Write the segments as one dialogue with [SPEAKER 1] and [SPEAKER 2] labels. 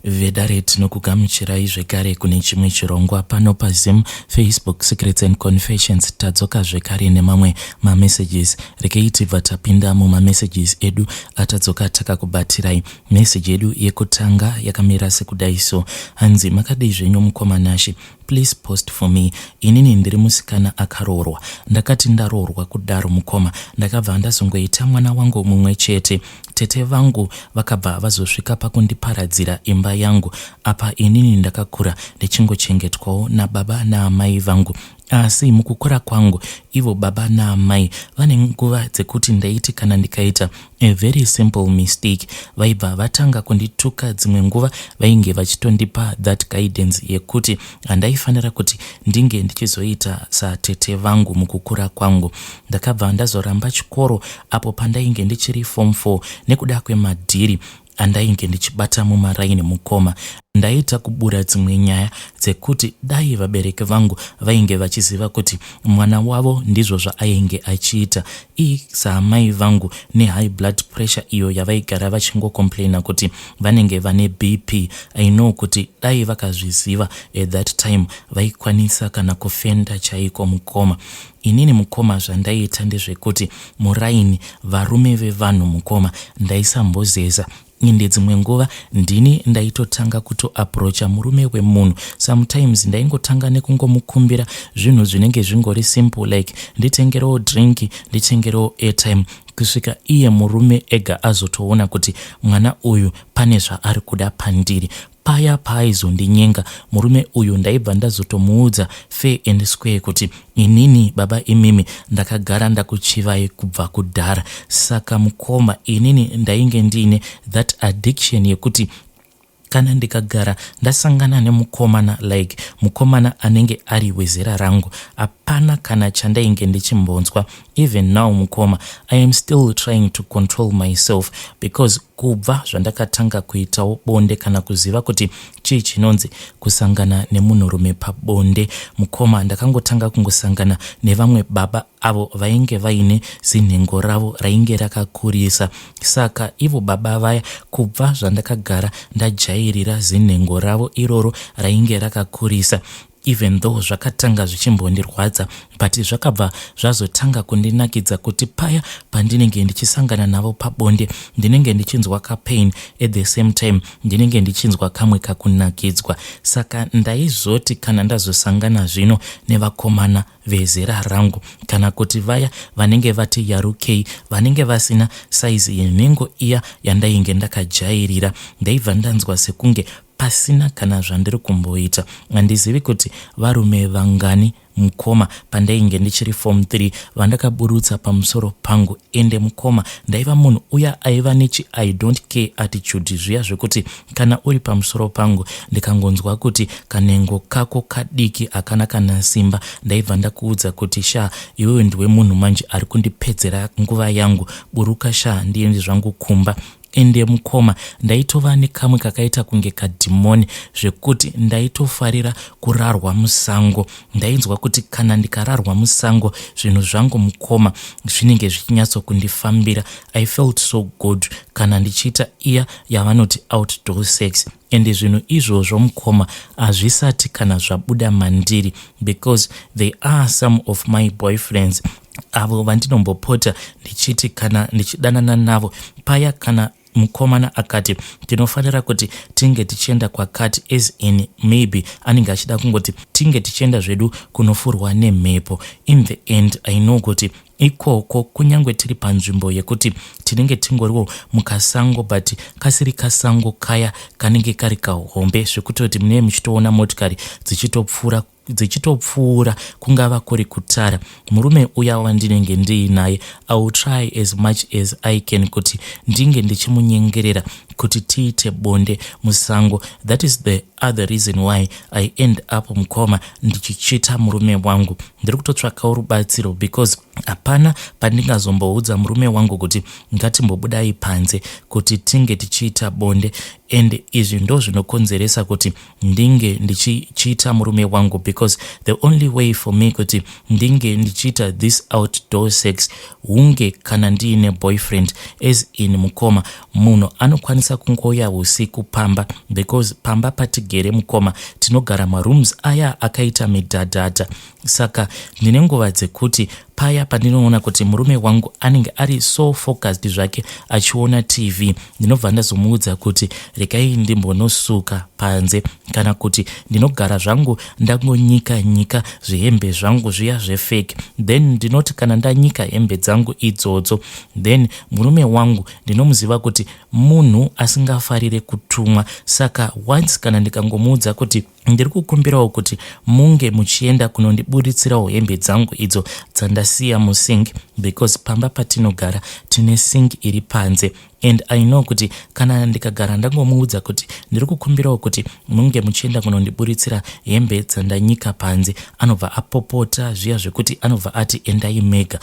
[SPEAKER 1] Vedare, tinokugamuchirai zvekare kune chimwe chirongwa pano paZim Facebook Secrets and Confessions. Tadzoka zvekare nemamwe mamessages. Rekei tibva tapinda mumamessages edu atadzoka takakubatirai. Message yedu yekutanga yakamira sekudai so. Hanzi, "Makadii zvenyu mukoma Nashe? Please post for me. Inini ndiri musikana akaroorwa. Ndakati ndaroorwa kudaro mukoma, ndakabva ndazongoita mwana wangu mumwe chete. Tete vangu vakabva vazosvika pakundiparadzira imba yangu. Apa inini ndakakura ndichingochengetwawo nababa naamai vangu, asi mukukura kwangu ivo baba naamai vane nguva dzekuti ndaiti kana ndikaita a very simple mistake, vaibva vatanga kundituka. Dzimwe nguva vainge vachitondipa that guidance yekuti handaifanira kuti ndinge ndichizoita satete vangu. Mukukura kwangu ndakabva ndazoramba chikoro apo pandainge ndichiri form 4 nekuda kwemadhiri andainge ndichibata mumaraini. Mukoma, ndaita kubura dzimwe nyaya dzekuti dai vabereki vangu vainge vachiziva kuti mwana wavo ndizvo zvaainge achiita, ii saamai vangu nehigh blood pressure iyo yavaigara vachingocomplaina kuti vanenge vane BP, I know kuti dai vakazviziva at that time vaikwanisa kana kufenda chaiko. Mukoma, inini mukoma, zvandaiita ndezvekuti muraini varume vevanhu, mukoma, ndaisambozeza. Inde dzimwe nguva ndini ndaitotanga kutoapproacha murume wemunhu. Sometimes ndaingotanga nekungomukumbira zvinhu zvinenge zvingori simple, like nditengerewo drink, nditengerewo airtime, kusvika iye murume ega azotoona kuti mwana uyu pane zvaari kuda pandiri. Paya paaizondinyenga murume uyu, ndaibva ndazotomuudza fair and square kuti inini, baba imimi, ndakagara ndakuchivai kubva kudhara. Saka mukoma, inini ndainge ndiine that addiction yekuti kana ndikagara ndasangana nemukomana, like mukomana anenge ari wezera rangu, hapana kana chandainge ndichimbonzwa. Even now mukoma, I am still trying to control myself, because kubva zvandakatanga kuitawo bonde kana kuziva kuti chii chinonzi kusangana nemunhurume pabonde, mukoma, ndakangotanga kungosangana nevamwe baba avo vainge vaine zinhengo ravo rainge rakakurisa. Saka ivo baba vaya, kubva zvandakagara ndajairira zinhengo ravo iroro rainge rakakurisa, even though zvakatanga zvichimbondirwadza, but zvakabva zvazotanga kundinakidza kuti paya pandinenge ndichisangana navo pabonde, ndinenge ndichinzwa kapain, at the same time ndinenge ndichinzwa kamwe kakunakidzwa. Saka ndaizoti kana ndazosangana zvino nevakomana vezera rangu, kana kuti vaya vanenge vati yarukei, vanenge vasina saizi yenhengo iya yandainge ndakajairira, ndaibva ndanzwa sekunge pasina kana zvandiri kumboita. Handizivi kuti varume vangani mukoma pandainge ndichiri form 3 vandakaburutsa pamusoro pangu. Ende mukoma, ndaiva munhu uya aiva nechi "I don't care" attitude, zviya zvekuti kana uri pamusoro pangu, ndikangonzwa kuti kanhengo kako kadiki, hakana kana simba, ndaibva ndakuudza kuti, "Sha, iwewe ndiwe munhu manje ari kundipedzera nguva yangu. Buruka sha, ndiende zvangu kumba." Ende mukoma, ndaitova nekamwe kakaita kunge kadhimoni, zvekuti ndaitofarira kurarwa musango. Ndainzwa kuti kana ndikararwa musango, zvinhu zvangu mukoma zvinenge zvichinyatsokundifambira. I felt so good kana ndichiita iya yavanoti outdoor sex. Ende zvinhu izvozvo mukoma hazvisati kana zvabuda mandiri, because there are some of my boyfriends avo vandinombopota ndichiti kana ndichidanana navo paya, kana mukomana akati tinofanira kuti tinge tichienda kwakati, as in maybe anenge achida kungoti tinge tichienda zvedu kunofurwa nemhepo, in the end I know kuti ikoko, kunyange tiri panzvimbo yekuti tinenge tingoriwo mukasango, but kasiri kasango kaya kanenge kari kahombe zvekutoti munee muchitoona motikari dzichitopfuura dzichitopfuura, kungava kuri kutara, murume uya wandinenge ndiinaye, I will try as much as I can kuti ndinge ndichimunyengerera kuti tiite bonde musango. That is the other reason why I end up mukoma ndichichita murume wangu. Ndiri kutotsvakawo rubatsiro, because hapana pandingazomboudza murume wangu kuti ngatimbobudai panze kuti tinge tichiita bonde. And izvi ndo zvinokonzeresa kuti ndinge ndichichita murume wangu, because the only way for me kuti ndinge ndichiita this outdoor sex hunge kana ndiine boyfriend. As in mukoma, munhu anokwanisa. Anokwanisa kungouya usiku pamba, because pamba patigere, mukoma, tinogara marooms aya akaita midhadhadha. Saka ndine nguva dzekuti paya pandinoona kuti murume wangu anenge ari so focused zvake achiona TV, ndinobva ndazomuudza kuti regai ndimbonosuka panze, kana kuti ndinogara zvangu ndangonyika nyika zvihembe zvangu zviya zvefake. Then ndinoti kana ndanyika hembe dzangu idzodzo, then murume wangu ndinomuziva kuti munhu asingafarire kutumwa. Saka once kana ndikangomuudza kuti ndiri kukumbirawo kuti munge muchienda kunondiburitsirawo hembe dzangu idzo dzandasiya musink, because pamba patinogara tine sink iri panze, and I know kuti kana ndikagara ndangomuudza kuti ndiri kukumbirawo kuti munge muchienda kunondiburitsira hembe dzandanyika panze, anobva apopota zviya zvekuti anobva ati endai mega.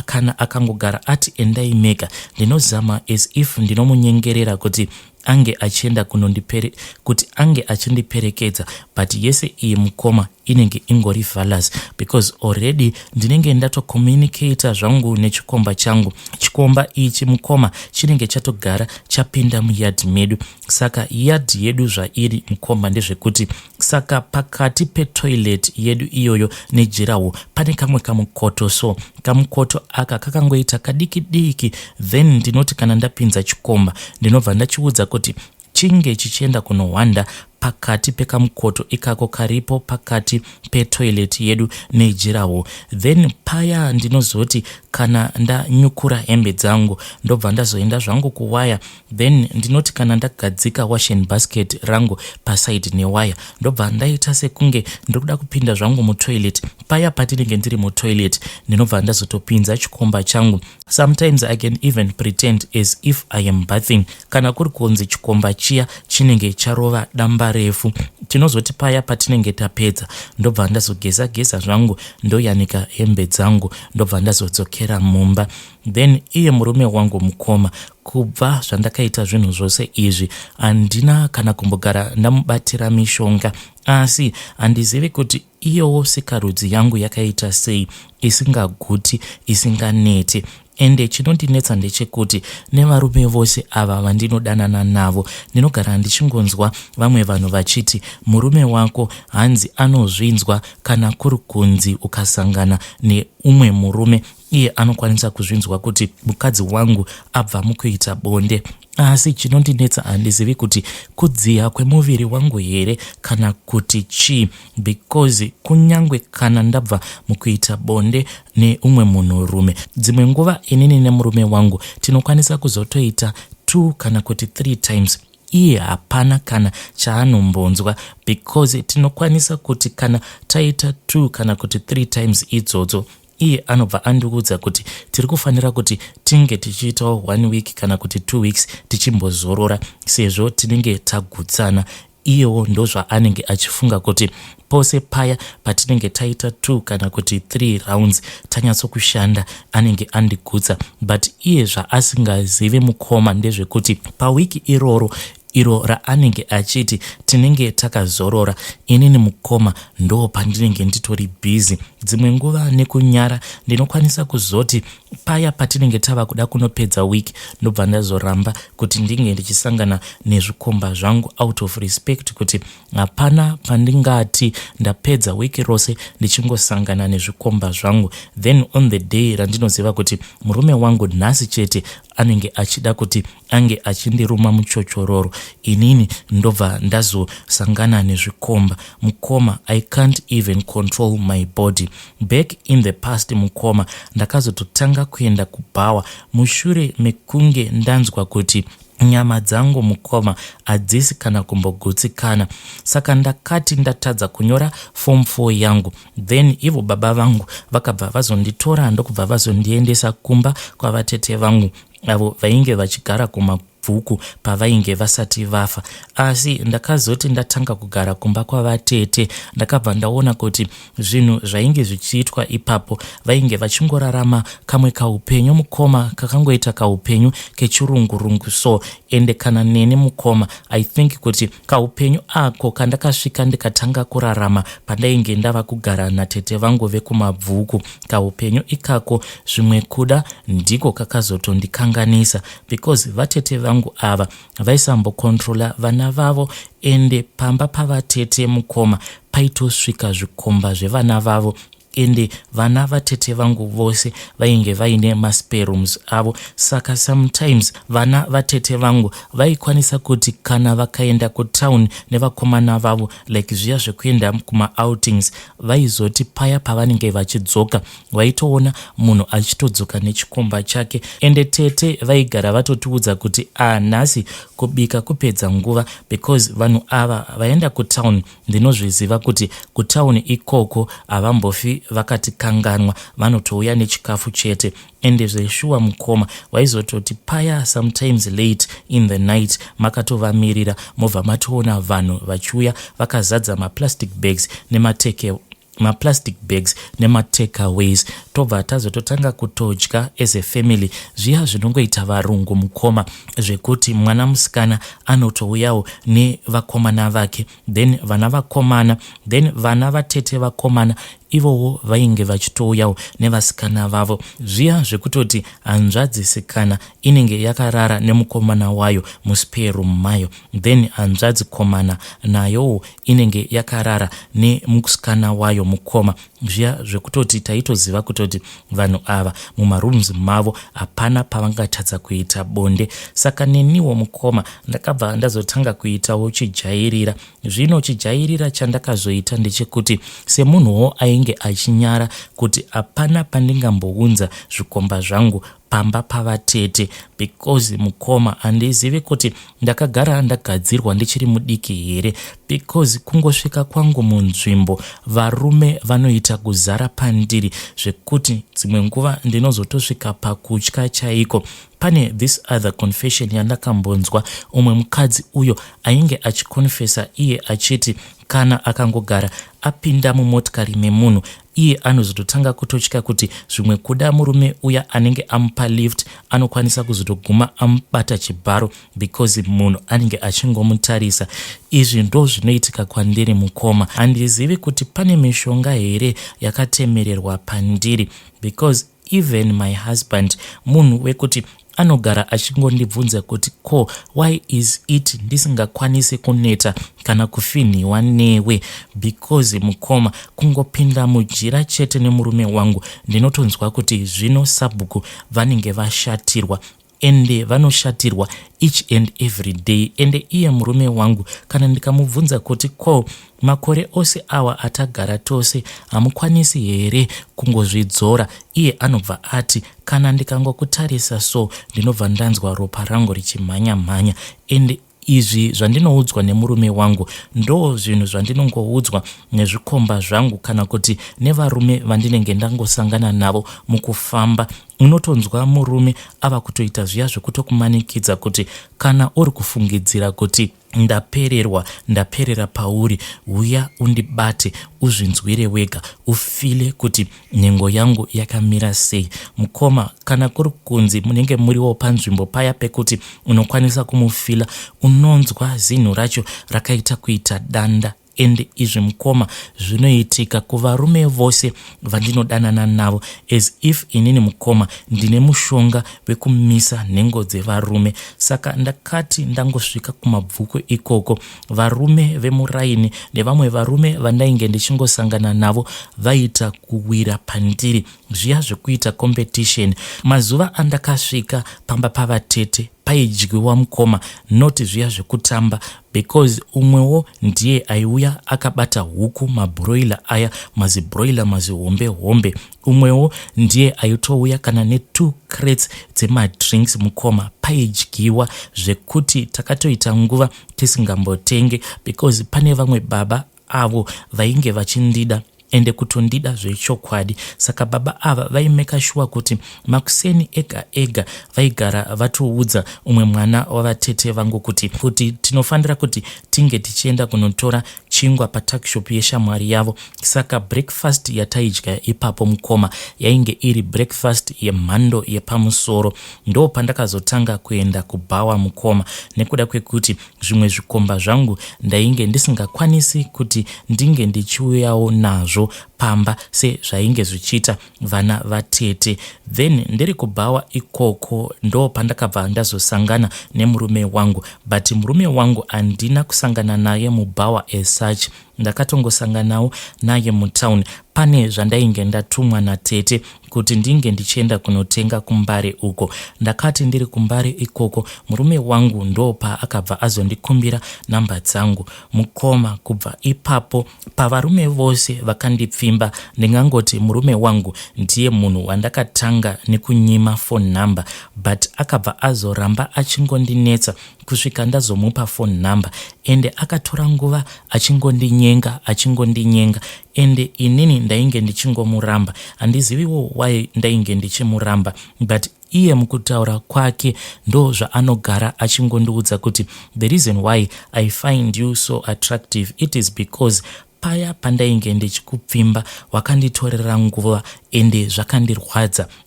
[SPEAKER 1] Kana akangogara ati endai mega, ndinozama as if ndinomunyengerera kuti ange achienda kunondipere kuti ange achindiperekedza, but yese iyi, mukoma, inenge ingori fallacy, because already ndinenge ndatocommunicata zvangu nechikomba changu. Chikomba ichi, mukoma, chinenge chatogara chapinda muyard medu. Saka yard yedu zvairi, mukoma, ndezvekuti saka pakati petoilet yedu iyoyo nedurawall pane kamwe kamukoto. So kamukoto aka kakangoita kadiki diki. Then ndinoti kana ndapinza chikomba, ndinobva ndachiudza kuti chinge chichienda kunohwanda pakati pekamukoto ikako karipo pakati petoilet yedu nedurawall. Then paya ndinozoti kana ndanyukura hembe dzangu, ndobva ndazoenda zvangu kuwaya. Then ndinoti kana ndagadzika washing basket rangu paside newaya, ndobva ndaita sekunge ndiri kuda kupinda zvangu mutoilet. Paya patinenge ndiri mutoilet, ndinobva ndazotopinza chikomba changu. Sometimes I can even pretend as if I am bathing. Kana kuri kunzi chikomba chiya chinenge charova damba refu, tinozoti paya patinenge tapedza, ndobva ndazogeza geza zvangu, ndoyanika hembe dzangu, ndobva ndazodzokera mumba. Then iye murume wangu, mukoma, kubva zvandakaita zvinhu zvose izvi, handina kana kumbogara ndamubatira mishonga. Asi handizivi kuti iyowo sikarudzi yangu yakaita sei isingaguti, isinganeti. Ende chinondinetsa ndechekuti nevarume vose ava vandinodanana navo, ndinogara ndichingonzwa vamwe vanhu vachiti murume wako hanzi anozvinzwa kana kuri kunzi ukasangana neumwe murume, iye anokwanisa kuzvinzwa kuti mukadzi wangu abva mukuita bonde. Asi chinondinetsa, handizivi kuti kudziya kwemuviri wangu here kana kuti chii, because kunyange kana ndabva mukuita bonde neumwe munhurume, dzimwe nguva inini nemurume wangu tinokwanisa kuzotoita 2 kana kuti 3 times, iye hapana kana chaanombonzwa, because tinokwanisa kuti kana taita 2 kana kuti 3 times idzodzo, iye anobva andiudza kuti tiri kufanira kuti tinge tichiitawo 1 week kana kuti 2 weeks tichimbozorora, sezvo tinenge tagutsana. Iyewo ndozvaanenge achifunga kuti pose paya patinenge taita 2 kana kuti 3 rounds, tanyatsokushanda, anenge andigutsa. But iye zvaasingazivi, mukoma, ndezvekuti pawiki iroro iro raanenge achiti tinenge takazorora, inini, mukoma, ndo pandinenge nditori busy. Dzimwe nguva nekunyara ndinokwanisa kuzoti paya patinenge tava kuda kunopedza wiki, ndobva ndazoramba kuti ndinge ndichisangana nezvikomba zvangu, out of respect kuti hapana pandingati ndapedza wiki rose ndichingosangana nezvikomba zvangu, then on the day randinoziva kuti murume wangu nhasi chete anenge achida kuti ange achindiruma muchochororo, inini ndobva ndazosangana nezvikomba. Mukoma, I can't even control my body. Back in the past, mukoma, ndakazototanga kuenda kubhawa mushure mekunge ndanzwa kuti nyama dzangu, mukoma, hadzisi kana kumbogutsikana. Saka ndakati ndatadza kunyora form 4 yangu, then ivo baba vangu vakabva vazonditora, ndokubva vazondiendesa kumba kwavatete vangu avo vainge vachigara kuMabvuku pavainge vasati vafa. Asi ndakazoti ndatanga kugara kumba kwavatete, ndakabva ndaona kuti zvinhu zvainge zvichiitwa ipapo, vainge vachingorarama kamwe kaupenyu, mukoma, kakangoita kaupenyu kechirungurungu. So ende kana neni, mukoma, I think kuti kaupenyu ako kandakasvika ndikatanga kurarama pandainge ndava kugara natete vangu vekuMabvuku, kaupenyu ikako zvimwe kuda ndiko kakazotondikanganisa, because vatete vangu vangu ava vaisambocontrola vana vavo ende pamba pavatete mukoma paitosvika zvikomba zvevana vavo ende vana vatete vangu vose vainge vaine maspare rooms avo saka sometimes vana vatete vangu vaikwanisa kuti kana vakaenda kutown nevakomana vavo like zviya zvekuenda kumaoutings vaizoti paya pavanenge vachidzoka waitoona munhu achitodzoka nechikomba chake ende tete vaigara vatotiudza kuti a ah, nhasi kubika kupedza nguva because vanhu ava vaenda kutown ndinozviziva kuti kutown ikoko havambofi vakatikanganwa vanotouya nechikafu chete ende zveshuwa mukoma waizototi paya sometimes late in the night makatovamirira mobva matoona vanhu vachiuya vakazadza maplastic bags nemateke maplastic bags nematakeaways tobva tazototanga kutodya as a family zviya zvinongoita varungu mukoma zvekuti mwana musikana anotouyawo nevakomana vake then vana vakomana then vana vatete vakomana ivowo vainge vachitouyawo nevasikana vavo zviya zvekutoti hanzvadzi sikana inenge yakarara nemukomana wayo muspare room mayo then hanzvadzi komana nayowo inenge yakarara nemusikana wayo mukoma zviya zvekutoti taitoziva kutoti vanhu ava mumarooms mavo hapana pavangatadza kuita bonde saka neniwo mukoma ndakabva ndazotanga kuitawo chijairira zvino chijairira chandakazoita ndechekuti semunhuwo ainge achinyara kuti hapana pandingambounza zvikomba zvangu pamba pavatete because mukoma handizivi kuti ndakagara ndagadzirwa ndichiri mudiki here because kungosvika kwangu munzvimbo varume vanoita kuzara pandiri zvekuti dzimwe nguva ndinozotosvika pakutya chaiko pane this other confession yandakambonzwa umwe mukadzi uyo ainge achikonfesa iye achiti kana akangogara apinda mumotikari memunhu iye anozototanga kutotya kuti zvimwe kuda murume uya anenge amupa lift anokwanisa kuzotoguma amubata chibharo because munhu anenge achingomutarisa izvi ndo zvinoitika kwandiri mukoma handizivi kuti pane mishonga here yakatemererwa pandiri because even my husband munhu wekuti anogara achingondibvunza kuti ko why is it ndisingakwanisi kuneta kana kufinhiwa newe because mukoma kungopinda mujira chete nemurume wangu ndinotonzwa kuti zvino sabhuku vanenge vashatirwa ende vanoshatirwa each and every day ende iye murume wangu kana ndikamubvunza kuti ko makore ose awa atagara tose hamukwanisi here kungozvidzora iye anobva ati kana ndikangokutarisa so ndinobva ndanzwa ropa rangu richimhanya mhanya ende izvi zvandinoudzwa nemurume wangu ndo zvinhu zvandinongoudzwa nezvikomba zvangu kana kuti nevarume vandinenge ndangosangana navo mukufamba unotonzwa murume ava kutoita zviya zvekutokumanikidza kuti kana uri kufungidzira kuti ndapererwa ndaperera pauri uya undibate uzvinzwire wega ufile kuti nhengo yangu yakamira sei mukoma kana kuri kunzi munenge muriwo panzvimbo paya pekuti unokwanisa kumufila unonzwa zinhu racho rakaita kuita danda ende izvi mukoma zvinoitika kuvarume vose vandinodanana navo as if inini mukoma ndine mushonga wekumisa nhengo dzevarume saka ndakati ndangosvika kumabvuku ikoko varume vemuraini nevamwe varume vandainge ndichingosangana navo vaita kuwira pandiri zviya zvekuita competition mazuva andakasvika pamba pavatete paidyiwa mukoma not zviya zvekutamba because umwewo ndiye aiuya akabata huku mabroiler aya mazibroiler mazihombe hombe umwewo ndiye aitouya kana netwo crates dzemadrinks mukoma paidyiwa zvekuti takatoita nguva tisingambotenge because pane vamwe baba avo vainge vachindida ende kutondida zvechokwadi saka baba ava vaimeka shuwa kuti makuseni ega ega vaigara vatoudza umwe mwana wavatete vangu kuti kuti tinofanira kuti tinge tichienda kunotora chingwa patakshop yeshamwari yavo saka breakfast yataidya ipapo mukoma yainge iri breakfast yemhando yepamusoro ndo pandakazotanga kuenda kubhawa mukoma nekuda kwekuti zvimwe zvikomba zvangu ndainge ndisingakwanisi kuti ndinge ndichiuyawo nazvo pamba sezvainge zvichiita vana vatete. Then ndiri kubhawa ikoko ndo pandakabva ndazosangana nemurume wangu, but murume wangu handina kusangana naye mubhawa as such. Ndakatongosanganawo naye mutown. Pane zvandainge ndatumwa natete kuti ndinge ndichienda kunotenga kuMbare uko. Ndakati ndiri kuMbare ikoko, murume wangu ndo paakabva azondikumbira namba dzangu. Mukoma, kubva ipapo, pavarume vose vakandipfimba, ndingangoti murume wangu ndiye munhu wandakatanga nekunyima phone number, but akabva azoramba achingondinetsa kusvika ndazomupa phone number. Ende akatora nguva achingondinyenga, achingondinyenga, ende inini ndainge ndichingomuramba. Handiziviwo why ndainge ndichimuramba, but iye mukutaura kwake ndo zvaanogara achingondiudza kuti, "The reason why I find you so attractive, it is because paya pandainge ndichikupfimba wakanditorera nguva, ende zvakandirwadza,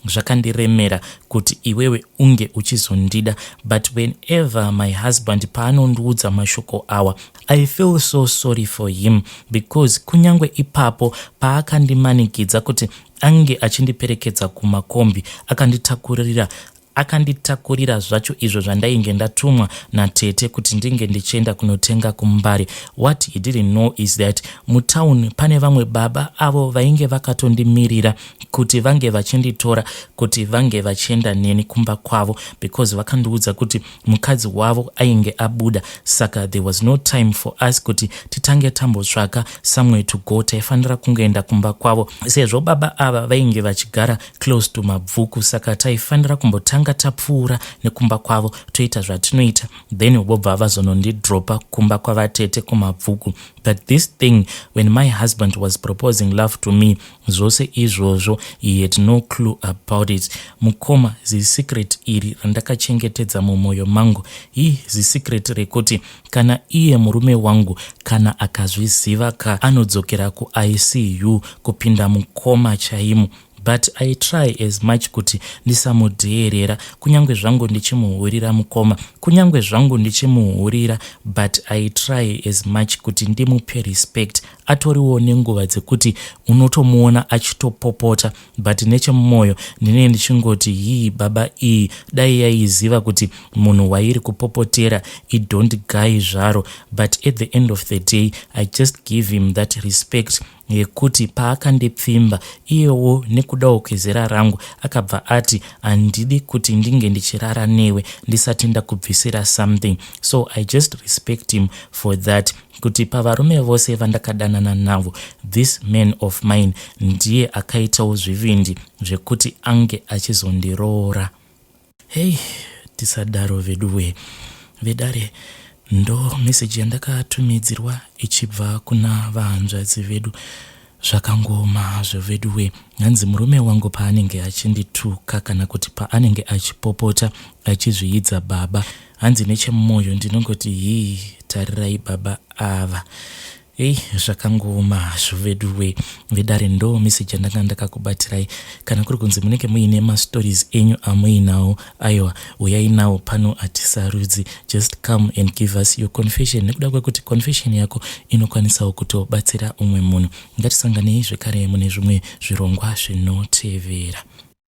[SPEAKER 1] zvakandiremera kuti iwewe unge uchizondida." But whenever my husband paanondiudza mashoko awa, I feel so sorry for him, because kunyange ipapo paakandimanikidza kuti ange achindiperekedza kumakombi, akanditakurira zvacho izvo zvandainge ndatumwa natete kuti ndinge ndichienda kunotenga kuMbare, what he didn't know is that mutauni pane vamwe baba avo vainge vakatondimirira kuti vange vachinditora, kuti vange vachienda neni kumba kwavo, because vakandiudza kuti mukadzi wavo ainge abuda, saka there was no time for us kuti titange tambotsvaka somewhere to go. Taifanira kungoenda kumba kwavo, sezvo baba ava vainge vachigara close to Mabvuku, saka taifanira kumbotanga tapfuura nekumba kwavo, toita zvatinoita, then vobva vazonondidropa kumba kwavatete kuMabvuku. But this thing, when my husband was proposing love to me, zvose izvozvo he had no clue about it. Mukoma, zisecret iri randakachengetedza mumwoyo mangu, i zisecret rekuti kana iye murume wangu kana akazviziva ka, anodzokera kuICU, kupinda mukoma chaimo. But I try as much kuti ndisamudheerera, kunyange zvangu ndichimuhurira, mukoma, kunyange zvangu ndichimuhurira, but I try as much kuti ndimupe respect. Atoriwo nenguva dzekuti unotomuona achitopopota, but nechemumwoyo ndinee ndichingoti, "Hii, baba iyi dai yaiziva kuti munhu wairi kupopotera idont guy zvaro." But at the end of the day, I just give him that respect yekuti paakandipfimba, iyewo nekudawo kwezera rangu akabva ati, "Handidi kuti ndinge ndichirara newe ndisati ndakubvisira something." So I just respect him for that, kuti pavarume vose vandakadanana navo, this man of mine ndiye akaitawo zvivindi zvekuti ange achizondiroora. Hei, tisadaro veduwe. Vedare, ndo meseji yandakatumidzirwa ichibva kuna vahanzvadzi vedu. Zvakangoma hazvo veduwe. Hanzi, "Murume wangu paanenge achindituka kana kuti paanenge achipopota achizviidza baba," hanzi, "nechemumwoyo ndinongoti, 'Hii, tarirai baba ava.'" Ei, zvakangoma hazvo veduwe. Vedare, ndo meseji yandanga ndakakubatirai. Kana kuri kunzi munenge muine mastories enyu amuinawo, aiwa, uyai nawo pano, hatisarudzi. Just come and give us your confession, nekuda kwekuti confession yako inokwanisawo kutobatsira umwe munhu. Ngatisanganei zvekare mune zvimwe zvirongwa zvinotevera.